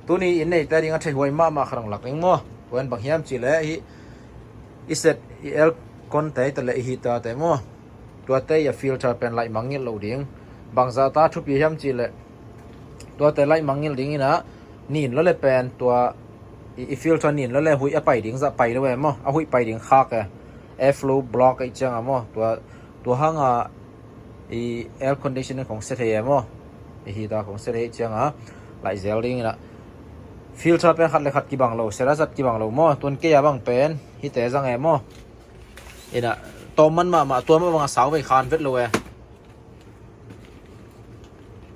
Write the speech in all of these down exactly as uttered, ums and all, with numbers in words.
Tuni in neite ding a theihuai mahmah khat hong lak ding maw. Tua in bang hiam cih leh hih i set i aircon te tawh le i heater te maw, tuate i a filter pen laih mangngilh lo ding. Bangzah ta thupi hiam cih leh tuate laih mangngilh ding in ah, nin lo le pen tua i, i filter nin lo le huih a pai ding zah pai lo e maw, a huih pai ding khak e. Airflow block ahih ciangin maw, tua, tua hang a i air condition in kong set thei e maw, i heater kong set thei ciangin laih zel ding in ah, filter pen khat le khat kibang lo, set a zat kibang lo maw. Tuan kei a bang pen hihte zang e maw. In ah tawm man mahmah, tua mah bang a sau vei khan vet lo e.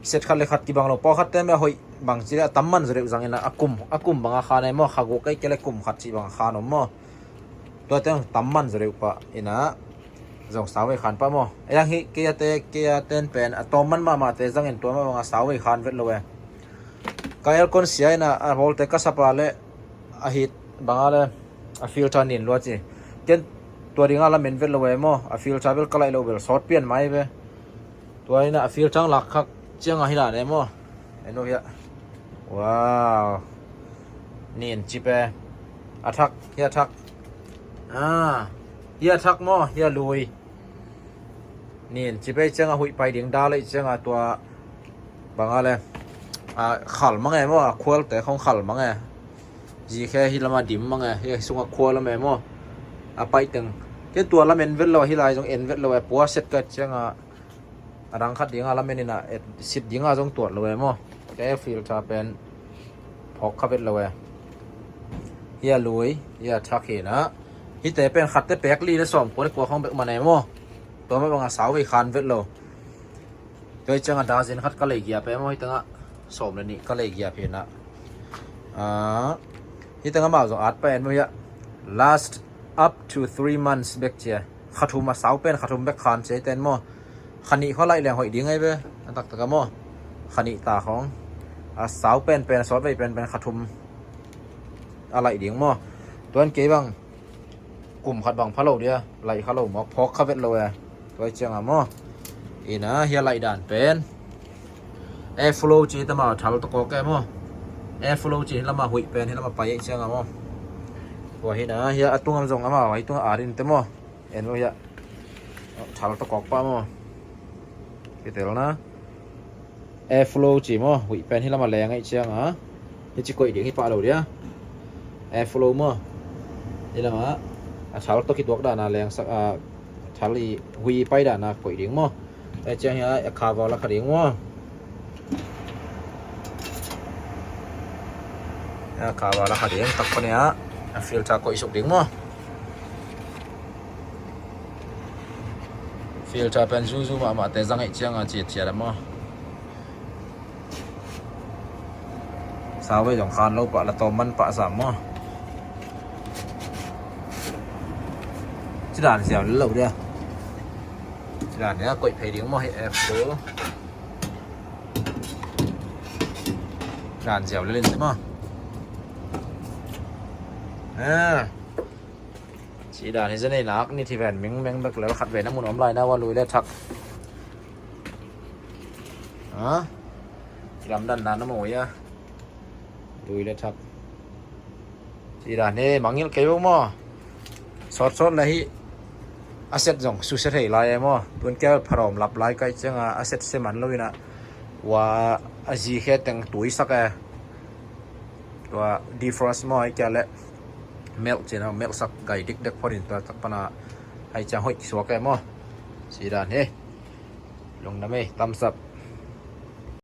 Set khat le khat kibang lo, pawlkhat te mah a hoih bang ci leh a tam man zaw deuh zang in ah, a kum, a kum bang a khan e maw, kha guk kei kei le kum khat cih bang a khan om maw. Tuate zong tam man zaw deuh pah in ah, zong sau vei khan pah maw. A yang hih kei a te, kei a ten pen a tawm man mahmah te zang in tua mah bang a sau vei khan vet lo e. Ka aircon sia in ah, a bawlte ka sap a le a heat bang a le a filter nin lua ci. Ken tua ding a lamen vet lo e maw, a filter bel ka laih lo bel sawt pian mai ve. Tua in ah a filter lak khak ciangin hih dan e maw. En lo hiah. Wow. Nin cip e. A thak, hiah thak. Ah. Hiah thak maw, hiah lui. Nin cip e ciangin huih pai ding dal e ciangin tua bang a le, a, khal mang e maw, a khual te khong khal mang e. Zi khe hih lam a dim mang e, hih sung a khual lam e maw. A pai teng. Ken tua lamen vet lo, hih lai zong en vet lo e, pua set ka ciangin a dang khat ding a lamen in ah, et sit ding a zong tuat lo e maw. Ka air filter pen phawk kha vet lo e. Hiah lui, hiah thak hi in ah. Hihte pen khat te pek li le sawm kua le kua khong bek man e maw. Tua mah bang a sau vei khan vet lo. Tua hi ciangin a dazin khat ka lei giap e maw, hih teng ah sawm le nih ka lei giap hi in ah. Ah, hih teng amau zong at pah en maw hiah. Last up to three months bek ci e. Kha thum a sau pen, kha thum bek khan ci e hih ten maw. Kha nih khua laih leng hoih ding ahi ve. A taktak a maw. Kha nih ta khong. A sau pen pen, a sawt vei pen pen kha thum a laih ding maw. Tuan kei bang kum khat bang pha lo dia, laih kha lo maw, phawk kha vet lo e. Tua hi ciangin maw. In ah, hiah laih dan pen. Airflow ci, hih lam a thal tawh kawk e maw. Airflow ci, hih lam a huih pen, hih lam a pai ahih ciangin maw. Tua hi in ah, hiah a tung a zong amau, a tung a at in te maw. En lo hiah. Thal tawh kawk pah maw. Kitel na. Airflow ci maw, huih pen hih lam a leng ahih ciangin. Hih ci koih ding hi pah lo dia. Airflow maw. Hih lam a. A thal tawh kituak dan a leng sak a, thal i huih pai dan a koih ding maw. Ahih ciangin hiah a cover la kha ding maw. A cover la kha ding, tak pan hiah a filter koih suk ding maw. Filter pen zuzu mahmah te zang ahih ciangin a ciatciat a maw. Sau vei zong khan lo pah, la tawm man pah sam maw. Ci dan ziau lo dia. Ci dan hiah koih phei ding maw, hih airflow. Dan ziau lel in maw. Ah. Ci dan hi zen ei nak ni thi ven mengmeng bek lel, khat ven a mun om lai na, ua lui le thak. Ha? Ci lam dan dan na maw ia. Lui le thak. Ci dan hi mangngilh kei uh maw. Sawtsawt le hih a set zong susia thei lai e maw. Tun kia pharawm lap lai ka hih ciangin a set sia man lo in ah, ua a zi khe teng tui sak e. Tua defrost maw, ahih kei leh melt ci-in a, melt sak gai dikdek phot in, tua tak pan a ahih ciang hoih kisuak e maw. Ci dan hi. Lungdam ei, thumbs up.